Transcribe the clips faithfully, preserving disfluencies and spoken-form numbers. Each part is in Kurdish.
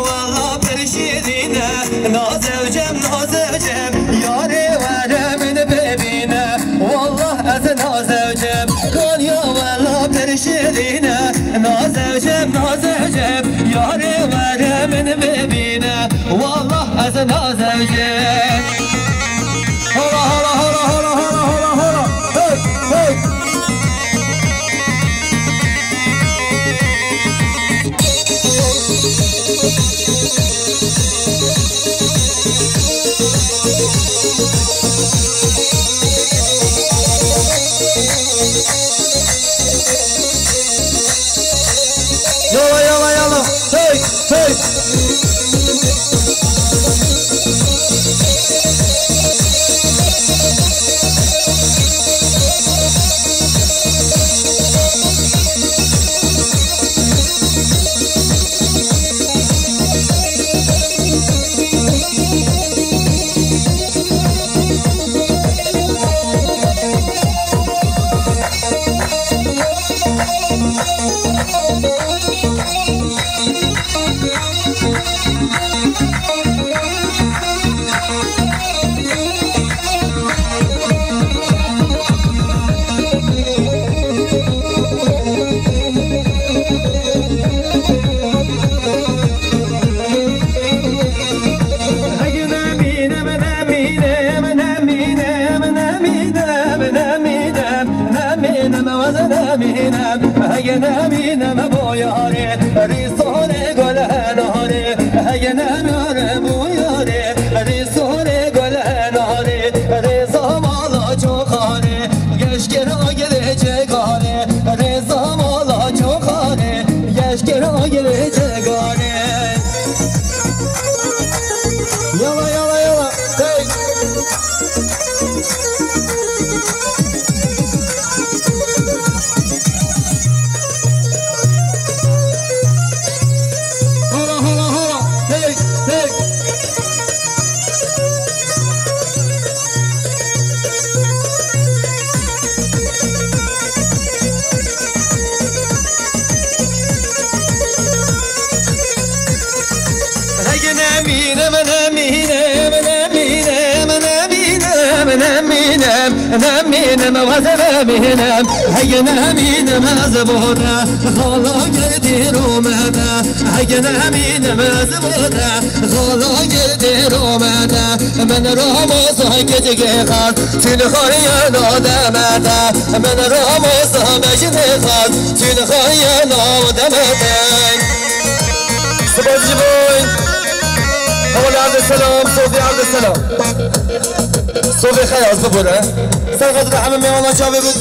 Walla pir şîrîn e, nazewcem, nazewcem, yarê were min bibîne. Wallah ez nazewcem, Konya walla pir şîrîn e, nazewcem, nazewcem, yarê were min bibîne. Wallah ez nazewcem. Hola, hola, hola. Hey, hey. Yala, yala, yala. Hey, hey. Hege nemîne me bo yarê, rîsonê gul henarê. Hege nemîne bo yarê, rîsonê gul henarê. Rêza mala çoxanê, geşkera gelê ceganê. Rêza mala çoxanê, geşkera gelê ceganê. Yala, yala, yala. Hey. Hala, hala, hala. Hey, hey. Hege nemîne me, nemîne me, nemîne me, nemîne me, nemîne me, nemîne me, waze nemîne. Hege nemîne me, ez bo te xala gerdî romene. Hege nemîne me, ez bo te xala gerdî romene. Min Ramazan keçikê xas, tînxan yena demete. Min Ramazan mejnê xas, tînxan yena demete. Spas ji bo. Heval erde selam, sofê erde selam. Sofê xeyaz bibore. Ser xatir hemî mêvana çavê bit.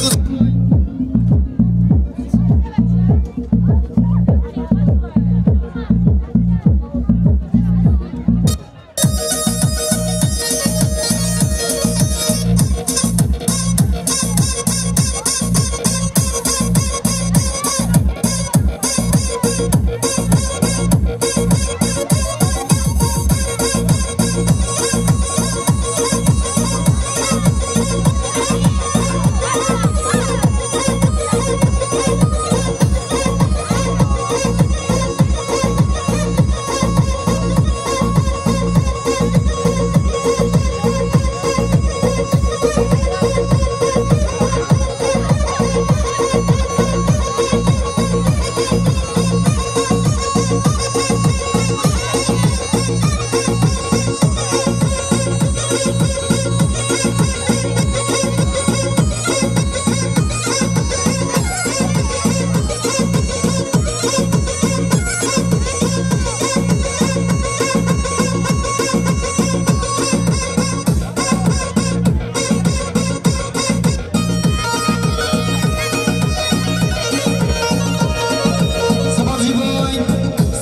Spas ji bo.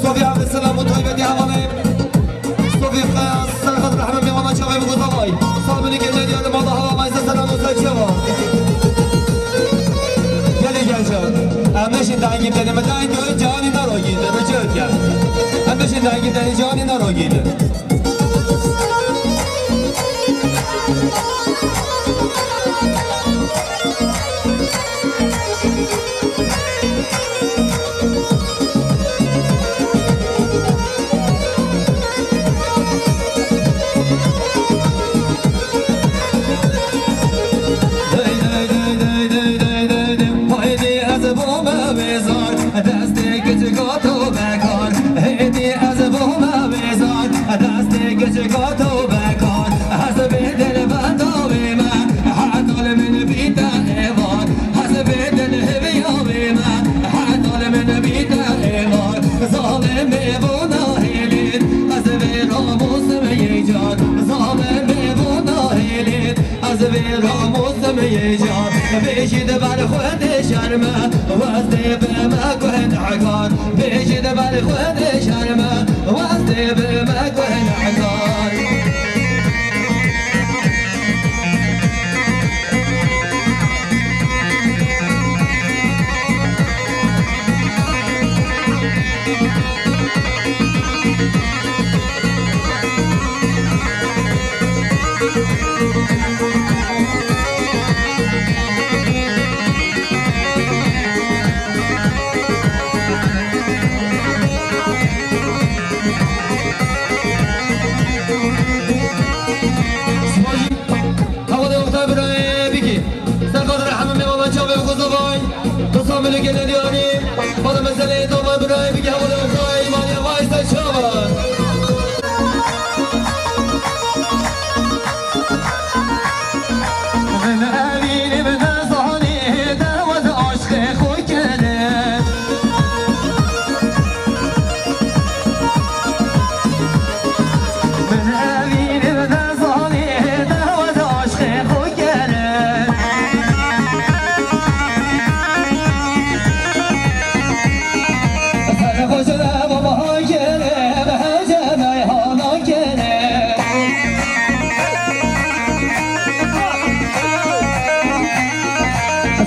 Sofê erde selam û taybetî hevalê. Sofê xeyaz, ser xatir hemî mêvana çavê bigozavay. Sal binî gelê diyar mala hava mayse selam û ser çava. Gelê gelcan. Em neşin dengî tenê me dengî wê canî naro gîte, rica eke. Em neşin dengî tenê canî naro gîte. Bêjî di ber xwe tê şerme, westê bi me guh nehkan. Bêjî di ber xwe tê şerme, westê bi me guh nehkan. Hevalê Oktay birayê bikî. Ser xatir hemî mêvanan çavê xwe zavay. Qisa milûkê nediyarî. Bala meseleyê dama birayê bikî hevalê Oktay. Îmanê vay ser çavan. Min evînî bi nezanî dewaz aşqê xwe kere. Min evînî bi nezanî dewaz aşqê xwe kere. Ser xwe ji dema kere, bi hece meyhana kere.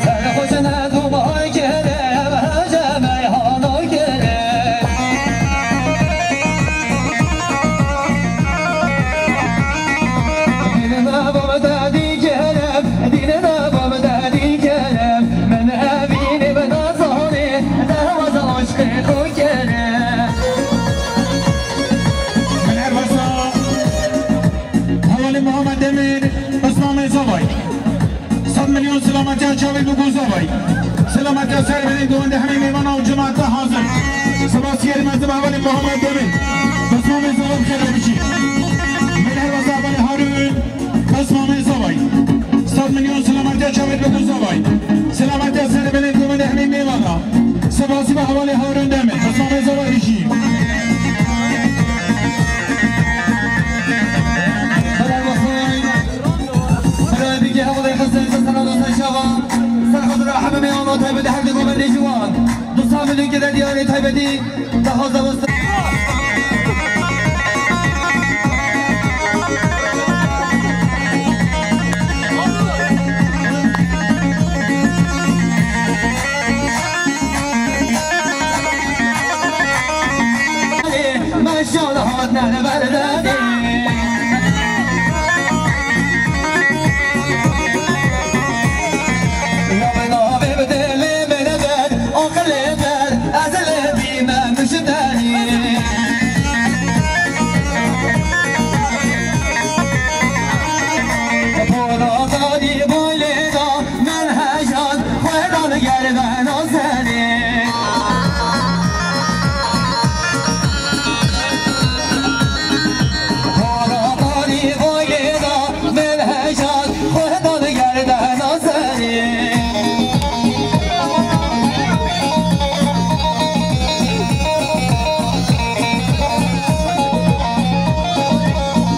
Ser xwe ji dema kere, bi hece meyhana kere. Dînê me bam dadî kerem, dînê me bam dadî kerem. Min evînê bi nazanê, dewaz aşqê xwe kerem. Min her wesa hevalê Muhammed Demir, Osman Mezavay. Sed milyon selametiya çavê bi Gozavay. Selametiya ser benê govendê hemê mêvana û cemaeta hazir. Spas yer mezin hevalê Muhammed Demir. Osman Mezavay xêr bikî. Min her wesa hevalê Harun. Osman Mezavay. Sed milyon selametiya çavê bi Gozavay. Selametiya ser benê govendê hemê mêvana. Sipasî be hevalê Harun Demir. Qisma Mezava Rijî. Birayê bikî hevalê Hesen, Hesen Adosan Şava. Ser xatir hemî mêvana taybetî her di govendê ciwan. Du sed milyon kere diyarê taybetî. Daha da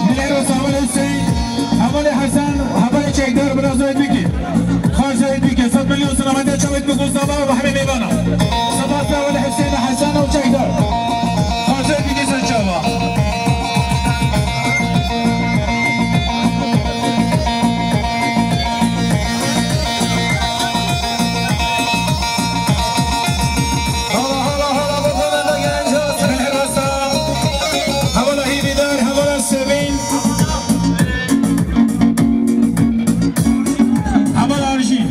Milero Samuel Hüseyin, Havalê Hesen, Havalê Çekdar, biraz zahmet bikî. Xar zahmet bikî. Sed milyon selametiya çavê bi Gozava ve hemê mêvana. Spas Havalê Hüseyin, Hesen û Çekdar. Xar zahmet bikî ser çava. Hala, hala, hala, bu konuda genç olsun. Hevala Hîvîdar, hevala Sevîn. Hevala Arjîn.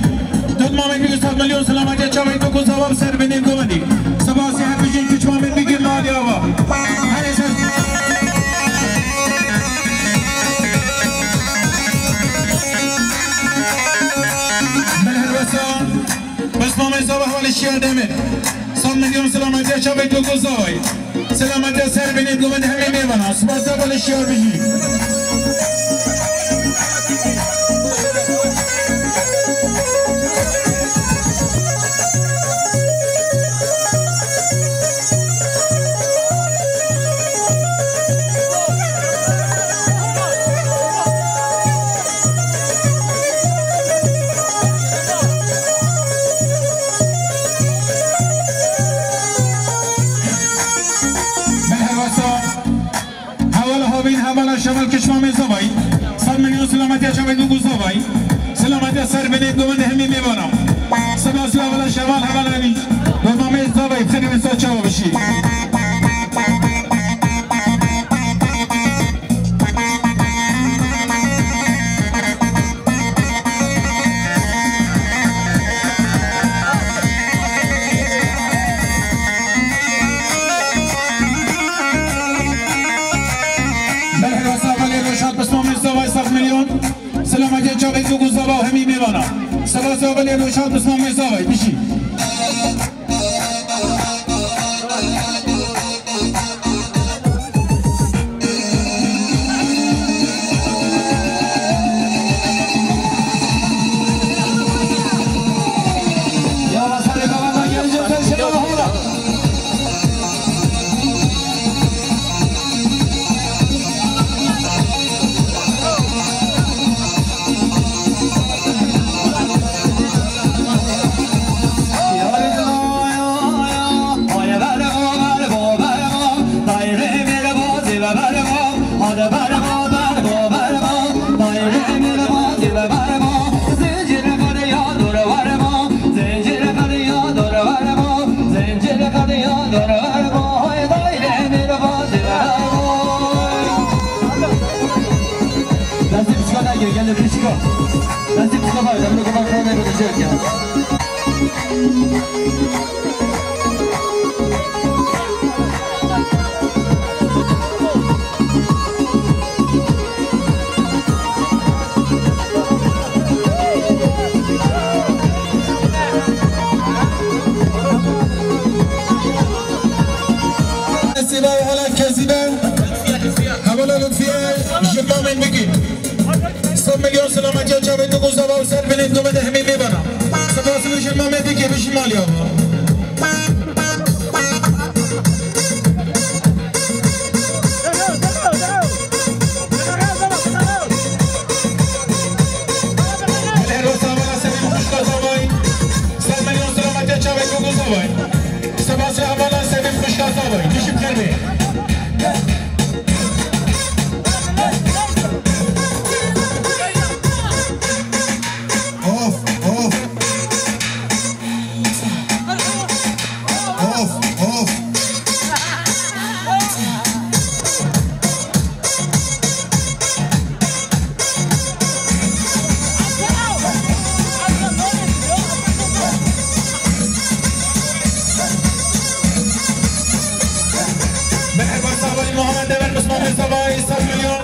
Dut Mamed Yusuf milyon selametiya çavê tu ku zava bi ser binê govendî. Sipasî her bijîn kiç Mamed bigir nadiya va. Her eser. Min her wesa. Bes Mamed Zava hevalê Şiyar Demir. Sed milyon selametiya çavê tu ku zavayî. Selametiya ser binê govend hemê mêvana. Spas hevalê Şiyar bijî. Hevala Şeval Kişmamê Zavayî, sed milyon selametiya çavê Dûk û Zavayî, selametiya ser binê govendê hemî mêvana. Spas û hevala Şeval, hevala Rî, govendê Zavayî, xêrê wê sağ çawa bişî. Merhaba, sağ olun, Roşat Bismamê Zavayî, sed milyon. Selametiya çavê Dûk û Zava û hemî mêvana. Spas û hevalê Roşat Bismamê Zavayî, bişî. Destê piçika negir, gelê piçika. Destê piçika var, demir kafa kara ne bilecek ya. Silah hala kezîbe. Hevala Lutfiye, ji mamên bikî. Sed milyon selametiya çavê Dûk û Zava û ser binê govendê hemî mêvana. Spas û ji mamê bikî, bijî malî ava. Lehro Savala Sevim Xuşka Zavayî. Sed milyon selametiya çavê Dûk û Zavayî. Spas û hevala Sevim Xuşka Zavayî. Bijî xêr bê. Of, of. Of, of. Merhaba, sağ olun, Muhammed Demirel, Mustafa Mustafa, sed milyon.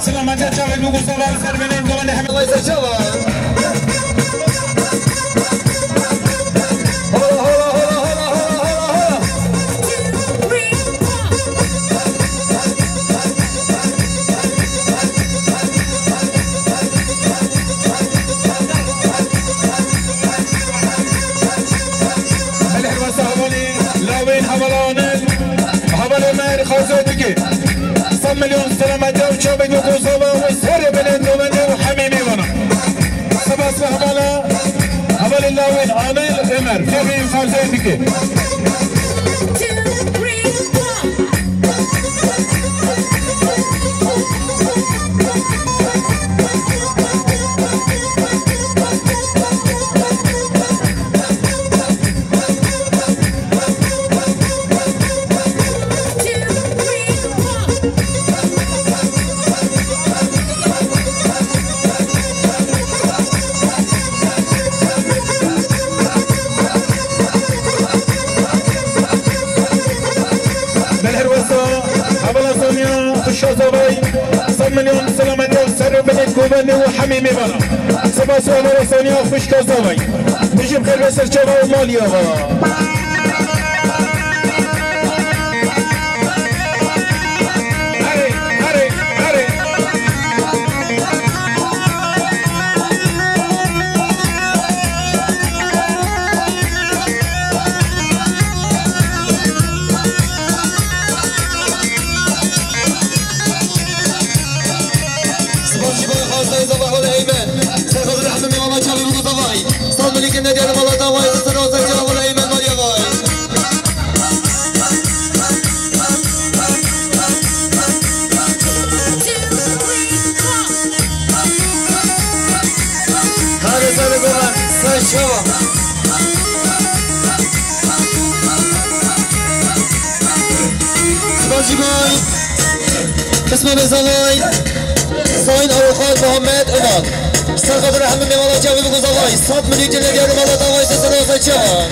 Selametiya çavê Dûk û Zava û ser binê govendê hemî. Hola, hola, hola, hola, hola, hola, hola. Belê, heval Savalî, lawên hevala Anil, heval Omer, xazo dike. Sed milyon selametiya û çavê Dûk û Zava û serê binê govendê û hemî mêvana. Spas ve hevala, hevalê lawên Anil Omer, fêrî xazo dike. Belê, her wesa, hevala Sonya, Xuşka Zavay, sed milyon selametiya ser û binê govendê û hemî mêvana. Spas û hevala Sonya, Xuşka Zavay. Bijî bi xêr ve ser çava û malî ava. Erê, erê, erê. Spas ji bo xwestayê Zava Hol Eymen. Serxwezin Ehmed Mîwana Çalî Rugo Zavay. Sal milikê nediyar mala Zavay. Ser o ser Zava Hol Eymen Maria Vay. Spas ji bo qisma Mêzavay, Sayın Avukat Muhammed Ünal. Ser xatirê hemî mêvana çavê biko zavay. Sed milî têne diyar mala davay se sena se çavan.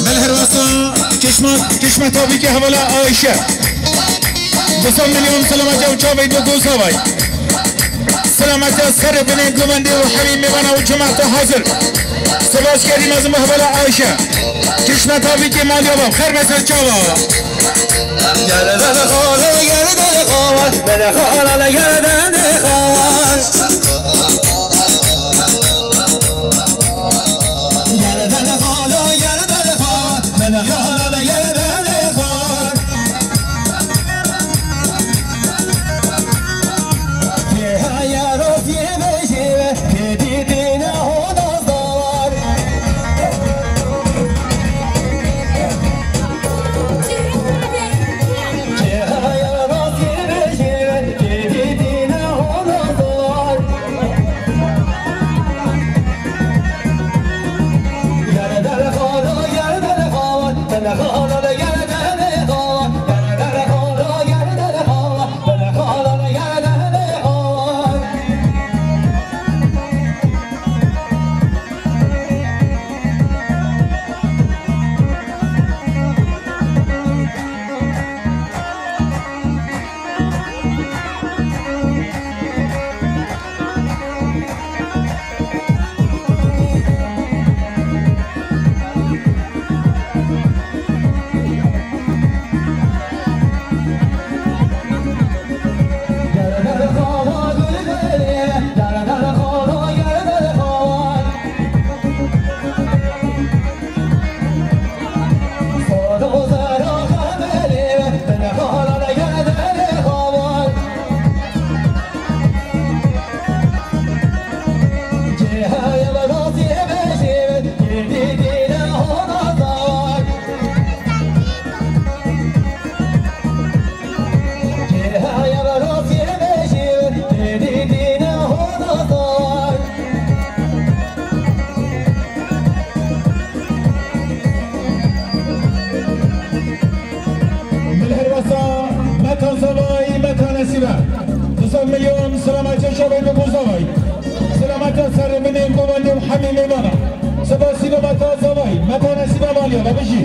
Belê her wesa çeşma, çeşma tabî ki hevala Ayşe. Du sed milyon selameta û çavê du gozavay. Selameta serê binê guvendê û hemî mêvana û cemaeta hazir. Spas kerî mezin bi hevala Ayşe. Çeşma tabî ki maliya bab. Xer be ser çava. Gel dele xale, gel dele xale, dele xale, gel dele xale. Min her wesa meta zavayî, meta nesîbe. Du sed milyon selameta çavê min bo zavayî. Selameta serê min ê govendê û hemî mêvana. Spas ji bo meta zavayî, meta nesîbe maliya, ve bijî.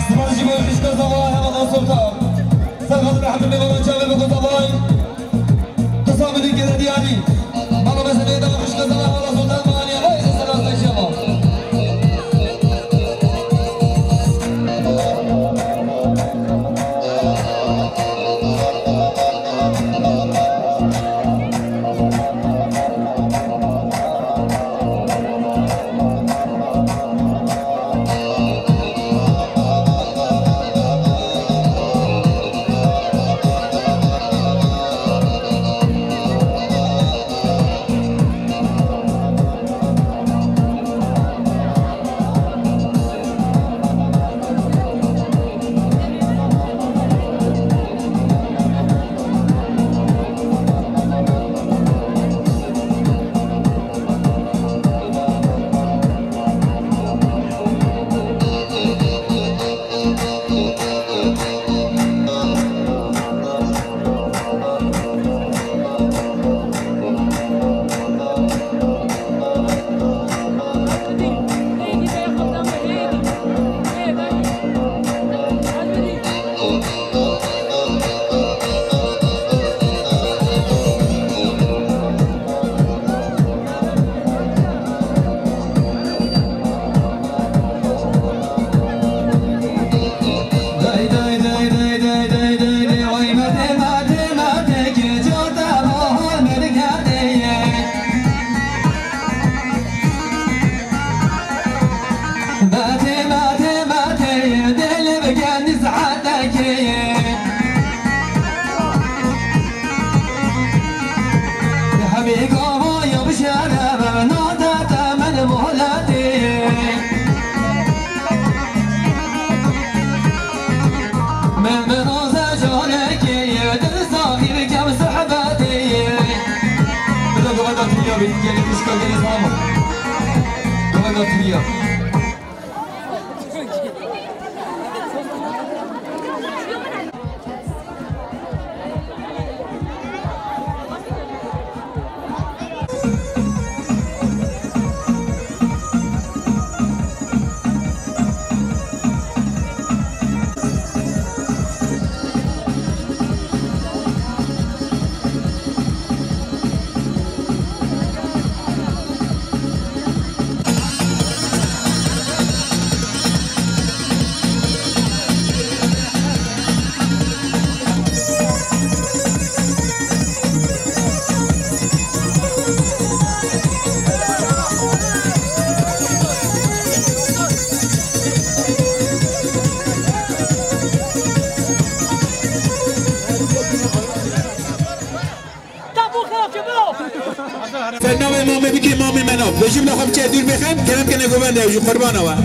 Spas ji bo xişka zavayê hevala Sultan. Ser xatirê hemî mêvana çavê biko zavayî. Qisa bidin gere diyarî. Mala mezin ê dava xişka zavayê hevala Sultan Maliye. Vay se selam se şema. Ser navê mamê bikê mamê me nav. Vê jî bila xwe biçe dûr bêxin, kerem kene govende ew jî qurbana we.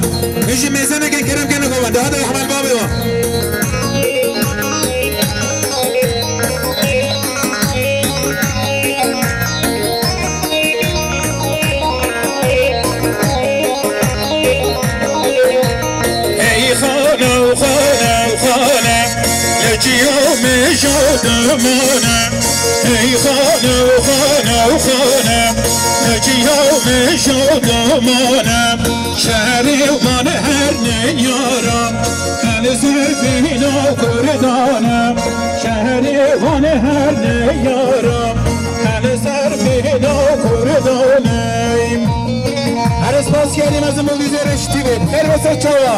Hûn jî mêze nekin, kerem kene govende. Hadi Ehmed babê we. Ey xane û xane û xane, li ciya min şaw dimane. Ey xane û xane û xane, li ciya min şaw dimane. Şehrê wan her neyara, li ser bîna Kurdane. Şehrê wan her neyara, li ser bîna Kurdane. Her spas gelî mezin bû vîzê reştî bê. Her ve ser çawa.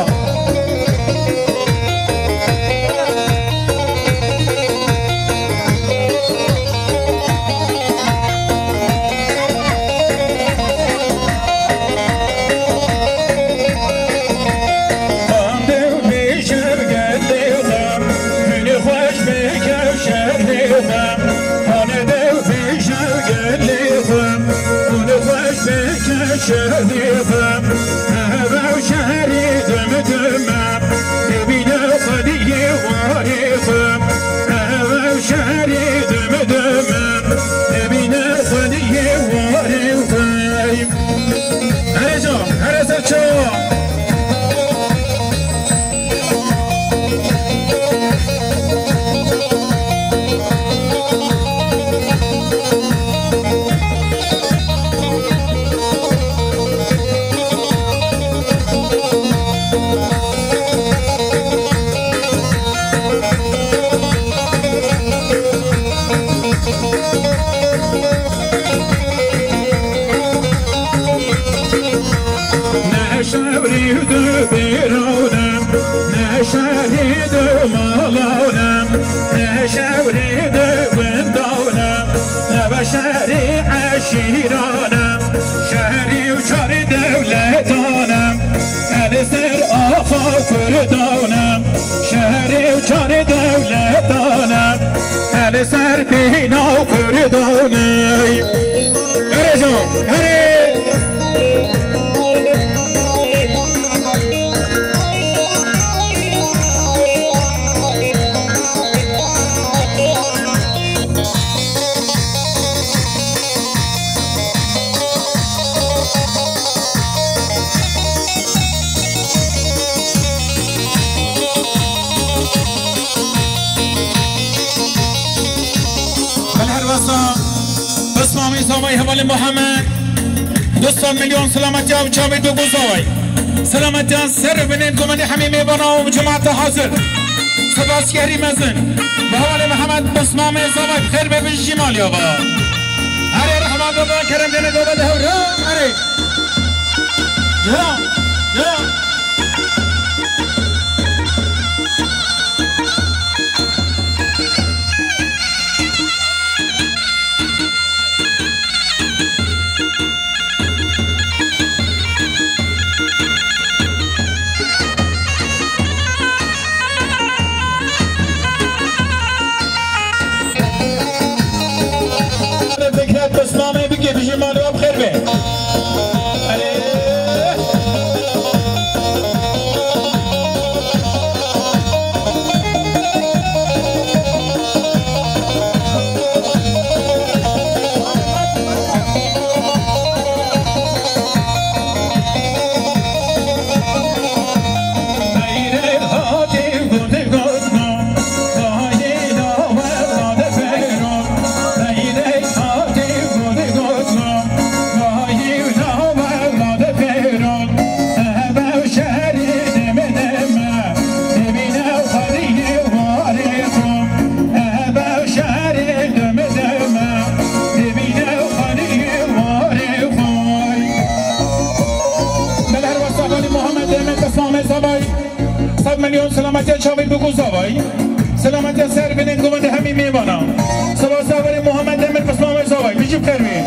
Xandê û bêje gelê xwe, hûnê xweş bike şerê xwe. Xandê û bêje gelê xwe, hûnê xweş bike şerê xwe. Ev ew şerê dimdime, dibîne xwediyê warê xwe. Ev ew şerê dimdime, dibîne xwediyê warê xwe. Here can, here ser çawa. Ne şehrî di bêran e, ne şehrî di malan e, ne şehrî di windan e, ne be şehrî eşîran e, şehrî û çarê dewletan e, e li ser axa Kurdan e, şehrî û çarê dewletan e, e li ser bîna Kurdan e. Here can, here! Belê her wesa pismamê zavayê hevalê Muhammed. Du sed milyon selametiya ew çavê du gozavayê. Selametiya ser binên gomendê hemî mêvana û cemaeta hazir. Spasgerî mezin. Bi hevalê Mihemed Pismamê zavayê bi xêr bê, bijî maliya va. Erê rehma baba kerem dene gava de hewra. Erê. Ya, ya. Fikret Pismamê bike, bijî maliya bi xêr be. Erê. Belê her wesa Valî Muhammed Demir Teslamê Zavayî. Sed milyon selametiya çavê Biko Zavayî. Selametiya ser binên gomendê hemî mêvana. Seba Zavayî Muhammed Demir Teslamê Zavayî. Bijî bi xêr bî.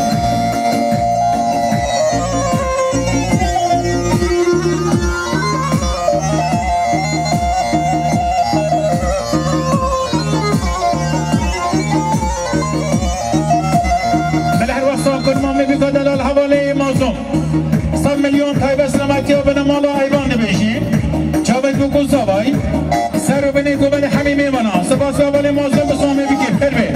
Belê her wexta kurma me Spas hevalê mezin, bi samê bikê, xêr be.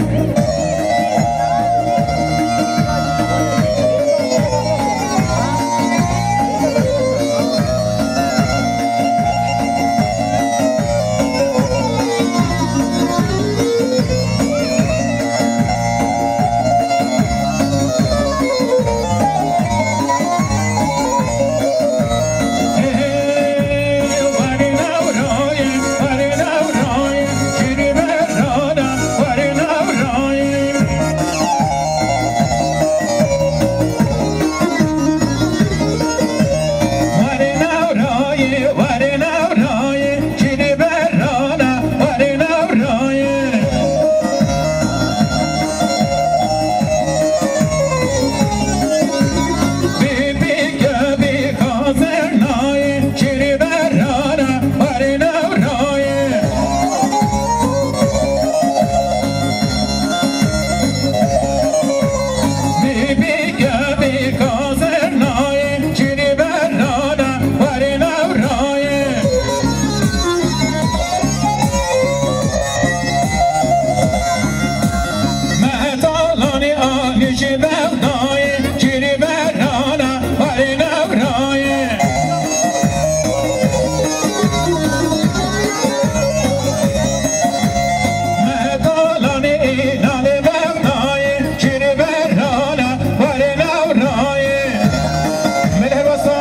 Mele herwasa,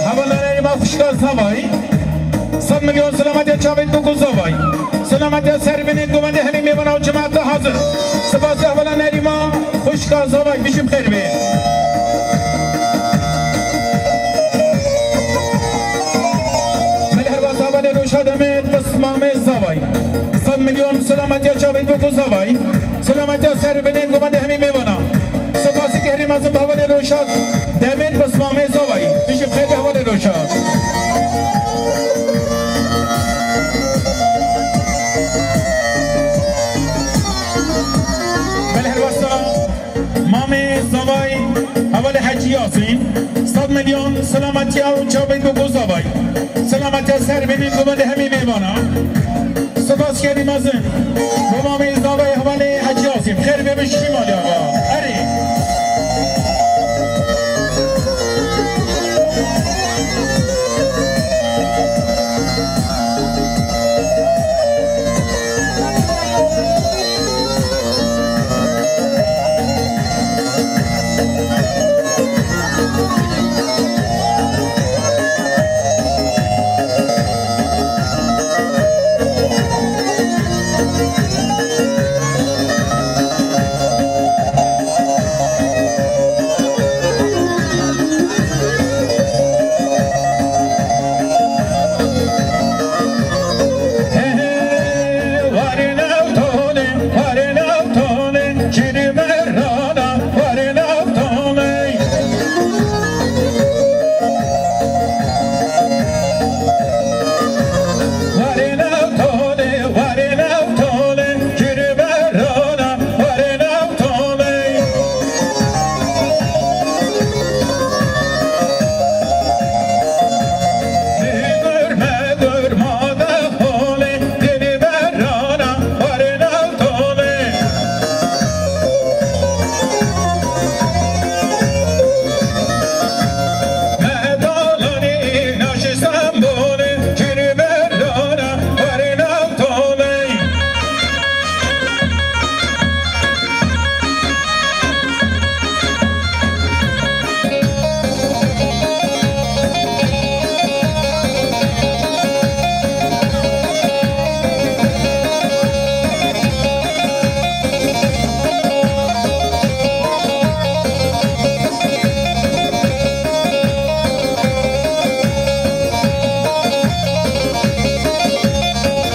hevalê Nerîma xwişka Zavayî. Sed milyon selametiya çavê Dûk û Zavayî. Selametiya serê binê govendê hemî mêvana û cemaeta hazir. Spasî hevala Nerîma xwişka Zavayî. Bijî bi xêr bê. Mele herwasa hevalê Roşa Demir, pismamê Zavayî. Sed milyon selametiya çavê Dûk û Zavayî. Selametiya serê binê govendê hemî mêvana. Spasî herî mezin bi hevalê Roşa Demir, pismamê Zavayî. Bijî bi xêr be hevalê Roşa. Mele herwasa, mamê Zavayî, hevalê Hecî Yasîn. Sed milyon selametiya û çavê Dûk û Zavayî. Selametiya serê binê govendê hemî mêvana. Spas herî mezin bo mamê Zavayî, hevalê Hecî Yasîn. Xêr be, bijî Şîmalê axa. Erê.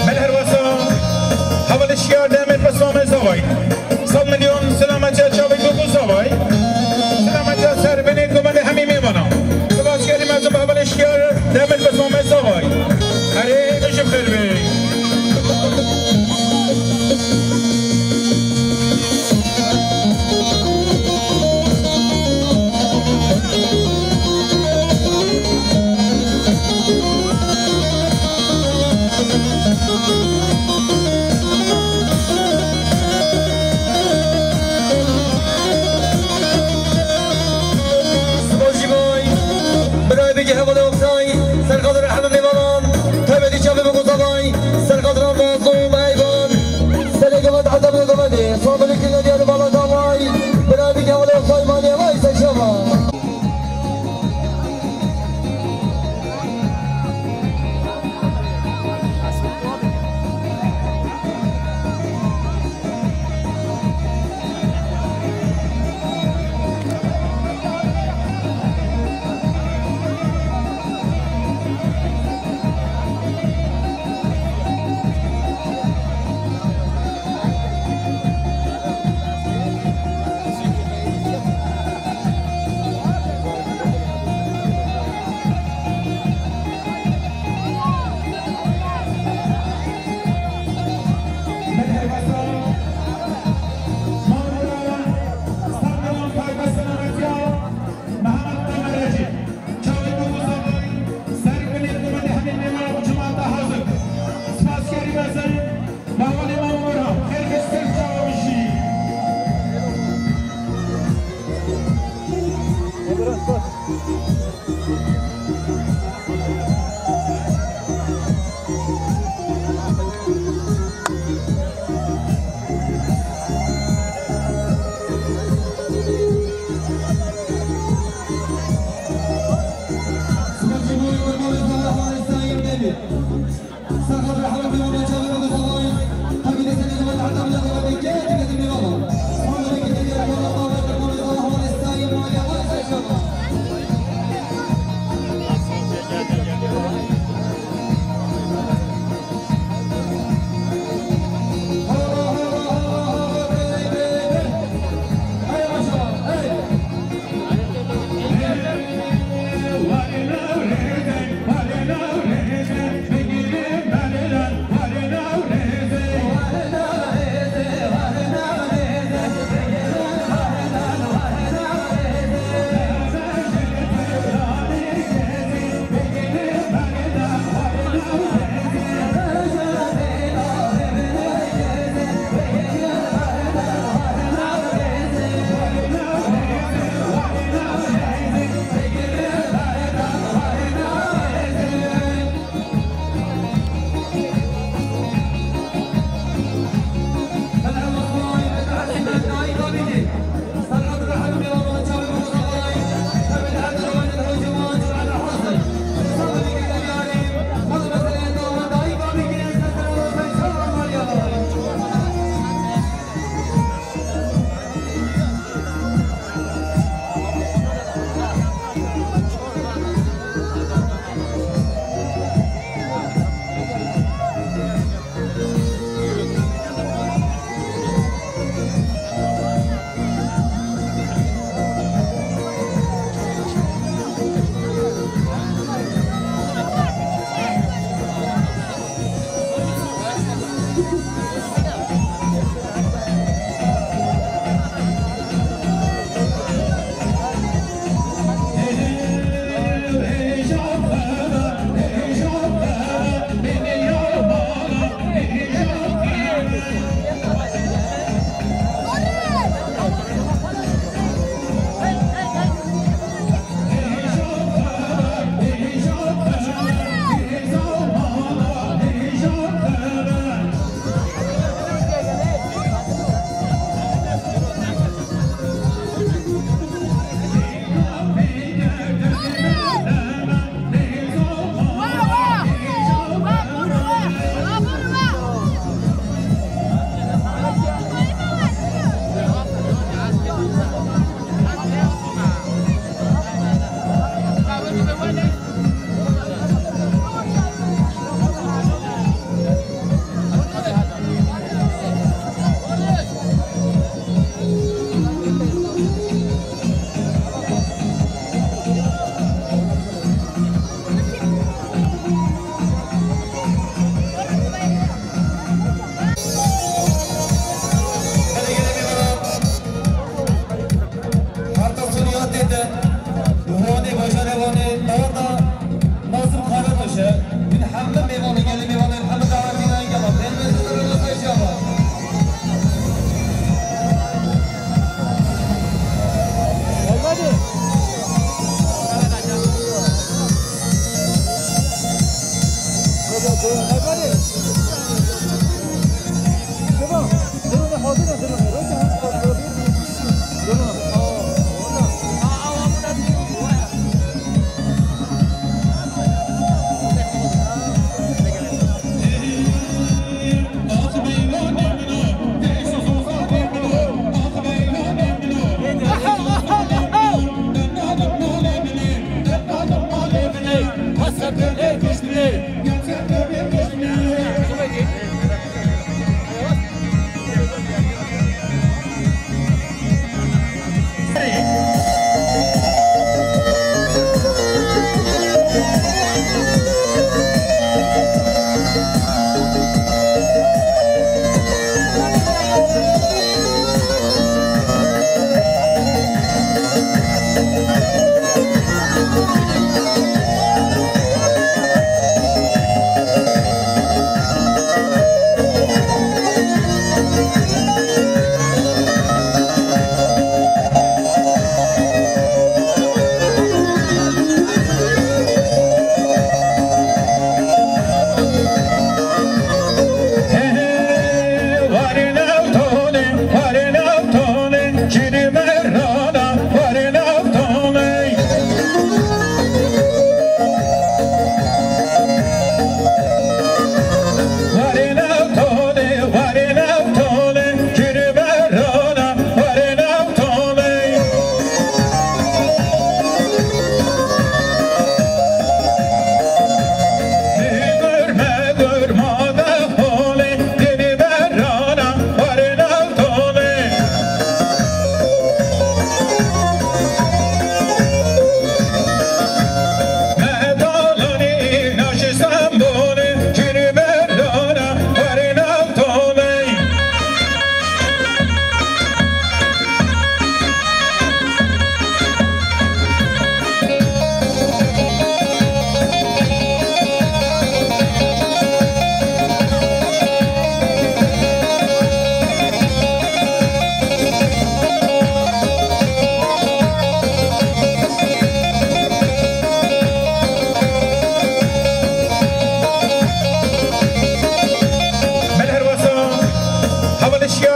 Mele herwasa, hevalê Şiyar Demir, pismamê Zavayî. Sed milyon selametiya çavê Dûk û Zavayî. Selametiya serê binê govendê hemî mêvana. Spas herî mezin bi hevalê Şiyar Demir, pismamê Zavayî. Erê, bijî bi xêr bê. Selamun aleyküm, ne diyelim, Allah'tan vay. Bira bir gavle, vay, maliye, vay, seçe, vay.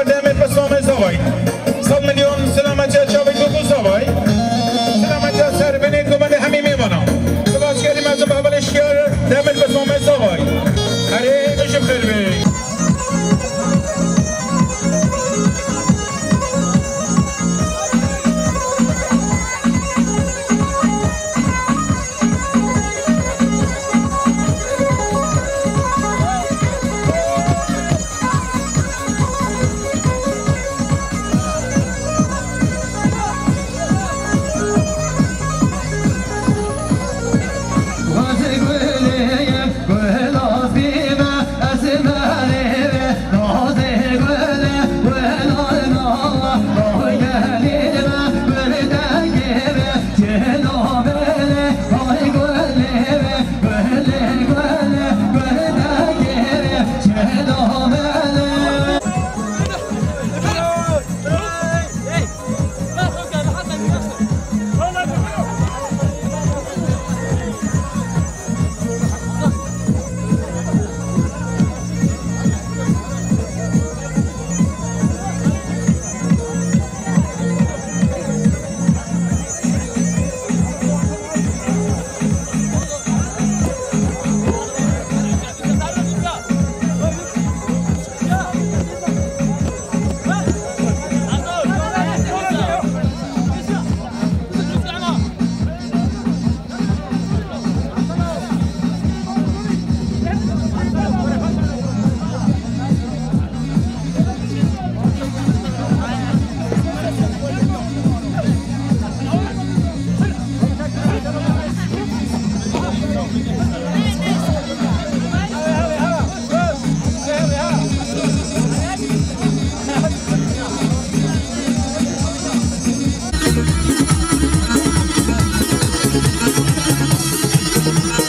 Demir Besmamê Zavay. Sed milyon selametiya çavê Gogo Zavay. Selametiya ser binê gumendê hemî mêvanan. Spas kerî mezin Babalê Şiyar, Demir Besmamê Zavay. Erê, bijim xêr bê.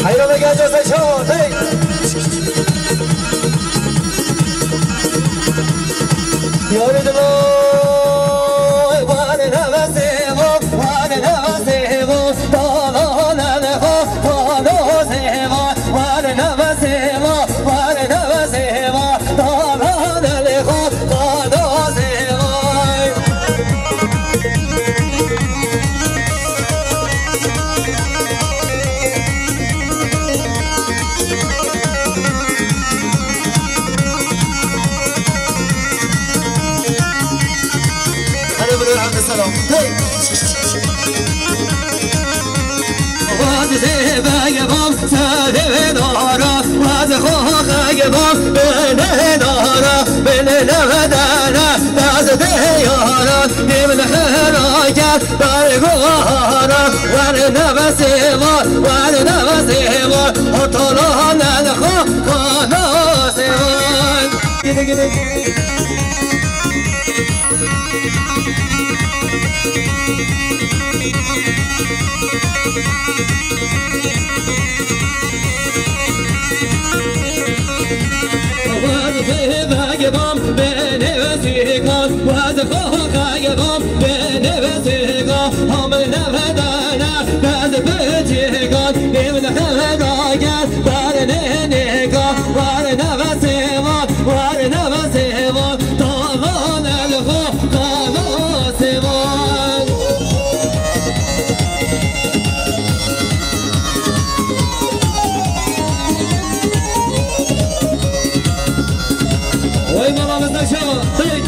Heyranê genca Zeyşan, hey! Yarı dilay, vare nefesê vo, vare nefesê vo, talan el xo, tano zê vo, vare nefesê vo, vare nefesê vo, talan el xo, tano zê vo. Hadi bir elhamdülillah. Hey! Waz zê begê bam serê dara, waz xo xegê bam binê dara, binê nevedana, daz dê yara, nîm li xira ker, ber guhara, wer nefesê var, wer nefesê var, hatalan el xo, xanasê var. Gidi gidi. Oy, mala bizde şava. Hey.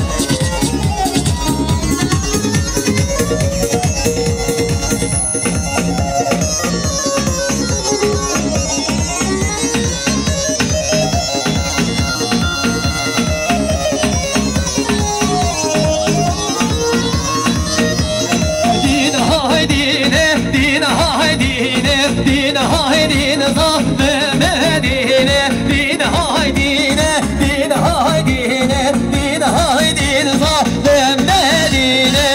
Dîn hay dîne, dîn hay dîne, dîn hay dîn zaf bi me dîne, dîn hay dîne, dîn hay dîne, dîn hay dîn zaf bi me dîne.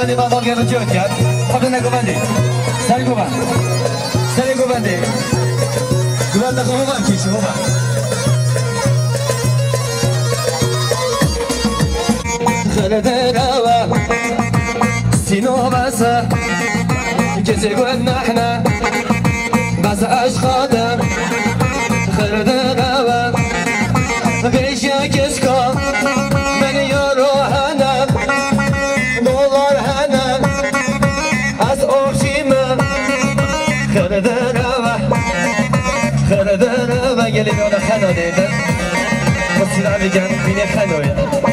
Hadi baba gel çöt gel. Hadi ne govandi. Sen govan. Sen govandi. Govanda govan kişi govan. Xelede rava sino basa. Kesi gwen nahna. Bas aşkada. Xelede rava. Beşe keska. Beni yoru hana. Dolar hana. Az oxşima. Xelede rava. Xelede rava. Gelin ona hana dedi. Mesela bir gel. Yine hanoya.